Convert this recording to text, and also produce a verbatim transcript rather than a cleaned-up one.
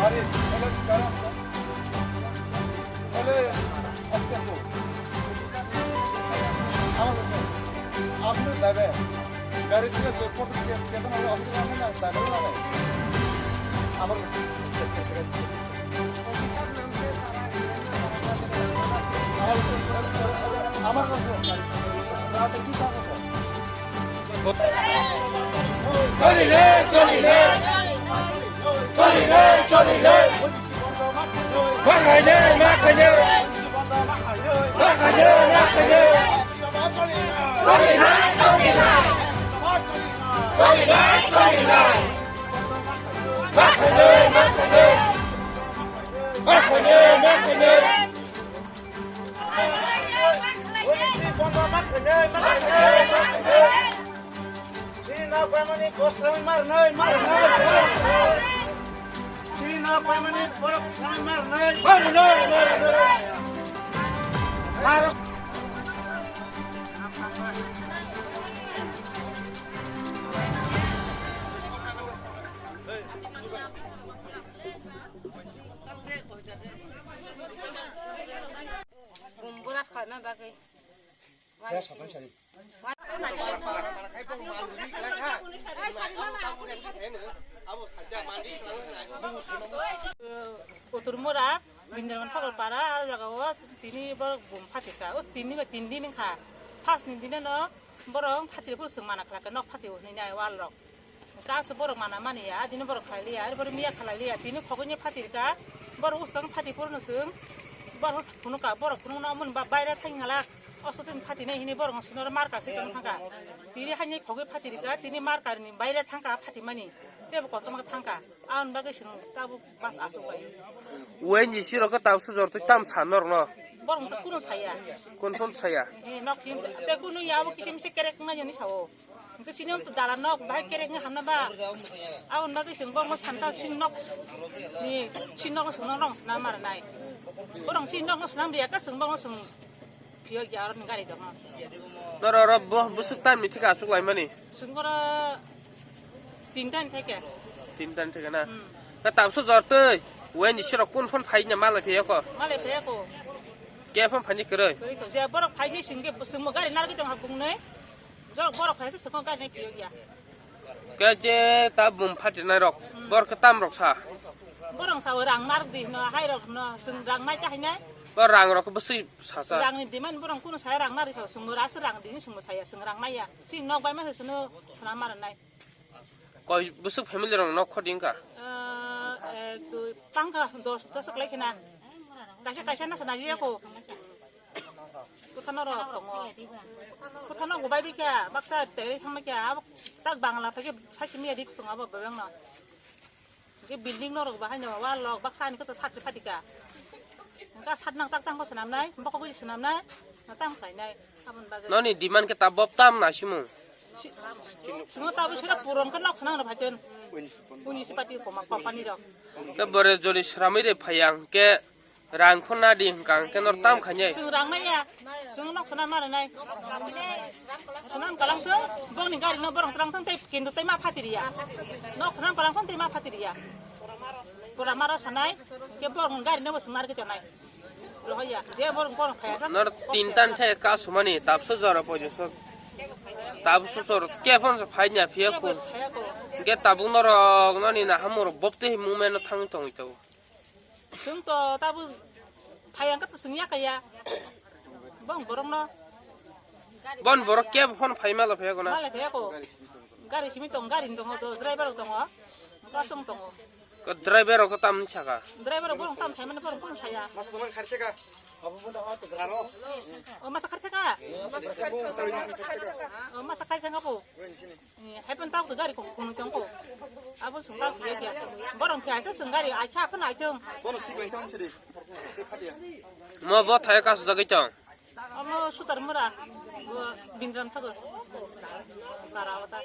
अरे, hello, hello, hello, अच्छा, तो। आपने दाबे, गाड़ी থেকে যে ফটো দিয়ে কেটে মানে অসুবিধা হবে না, দাবি না। আমার আমার কাছে রাতে কি থাকে? চলিলে, চলিলে, চলিলে, চলিলে। মাখাইলে, মাখাইলে। মাখাইলে, মাখাইলে। চলিলে, চলিলে। চলিলে, চলিলে। মাখাইলে, মাখাইলে। মাখাইলে, মাখাইলে। Chini nok paimani bosrang marnai, marnai. Chini nok paimani borok srang marnai. Marnai, marnai. Bumbura khaina bagwi. Kotor mora, Bindraman Phagar para, ah jaga o tini borok bum phatirka, o tini ba tin din wngkha. First ni dino no borok phatiri phuru chwng mana khlai kha, nok phatio hinwi nai wall rok. Kaso borok mana mani ya, adini borok khlai liya, ari borok miya khlai liya, tini khogwi ni phatirka, borok uskang phati phuru no chwng, borok phunukha, borok phunukno mani ba baire thang hala, oso tini phatinai hini borok no sinoro mar kasi tong thangkha. Tini haini khogwi phatirka, tini mar karini baire thangkha phatimani, tebo kotorma thangkha. Aboni bagwi chwng tabuk bus aswk bai. Wen ji sirok khe tabuk sujor twi tam sa norokno. Borok to kuno saya. Kun phun saya. He nok him te kuno ya bo kisim se kerek ma jani sao. Hingke sini to dala nok bahai kerek nge hamna ba. Aboni bagwi chwng borok santa sin nok ni sin nok sung nok rong sna mar nai. Borok sin nok sna ya ka chwng borok chwng. Phiyo ya aro gari dong. Noro oro bo busuk tam ni thika aswk lai mani. Chwng oro tinta ni theke. Tinta ni theke na. Hmm. Ka tabso jor twi. Wen ni sirok kun phon phai na malai phiya ko. Malai phiya ko. Ke phon phani kwrwi. Kwrwi ko. Je borok phai ni singke chwng mo gari nargwi tong ha bung nei. Jor borok phai se chwng gari nei phiyo ya. Ke je ta bum phatirnai rok, hmm, bor ke tam rok sa. Borok sa rang nar di no, hai rok no, sung rang nai ta hai nai. Bor rang rok bwswi sa sa. Rang ni demand borok kuno sa rang nar sa, sung ra sa rang di ni sung sa ya, sung rang nai ya. Si nok bai ma sa sunu sana mar nai. Koi bwswk family rok nok khodi wngkha? Eh, eh, tu tangkha dos, dos klai khena. Kaisa, kaisa na sana ya ko. Kuthano rok tongo. Kuthano go bai bikha, baksa teri thangma kya, abo tak Bangla phai khe sakhi miya dik tongo abo bebeng no. Ke building no rok bahai no, wa lok baksa ni kota sat phatika. Engka sat nang tak tang ko swnam nai, bokol ko swnam nai, na tam khlai nai, aboni bagwi. Noni demand ke ta bob tam na simu? Si-, simo ta bo sira puron khe nok swnam rok phai ton. Municipality koma company rok. Ke bore joli sramwi re phai ang ke Rang phun nadi hwnkha hwnkhe nor tam khainai. Chwng rang nai ya. Chwng nok sana mare nai. Swnam kalang thung, bongni gari no borong twlang thung tei kintu tei ma phatiri ya. Nok swnam kalang thung tei ma phatiri ya. Pura maro sanai, ke borong gari no bo swng mar ke tonai. Rohoya, je borong borong khaya sa. Nor tintan the ka sumani, tapso jora poiso. Tapso jora ke phon sa phai nya phiya ko. Phaya ko. Ge tabuk norok noni na hamor bopte mung meno thang tong ito. Chwng to tabuk phai ang khe to chwng ya kaya. Bong borok no. Bon borok kebo phone phai mala phai ko na. Mala phai ko. Gari simi tong, gari ni tongo, driver rok tongo. Kosong tongo. Ko driver rok tam saka. Driver rok borok tam sai mane borok kono saya. Mas tong khar theka. O masa khar theka. O masa khar theka po. Eh, hai pun tau tu gari ko kono tong ko. Abo sung tau kia kia. Borong kia sa sung gari ai kha pun ai tong. Kono sik lai tong sidi. Mo bo thai ka su jagoi tong. Amo sutar mura. Bindran thago. Kara wata.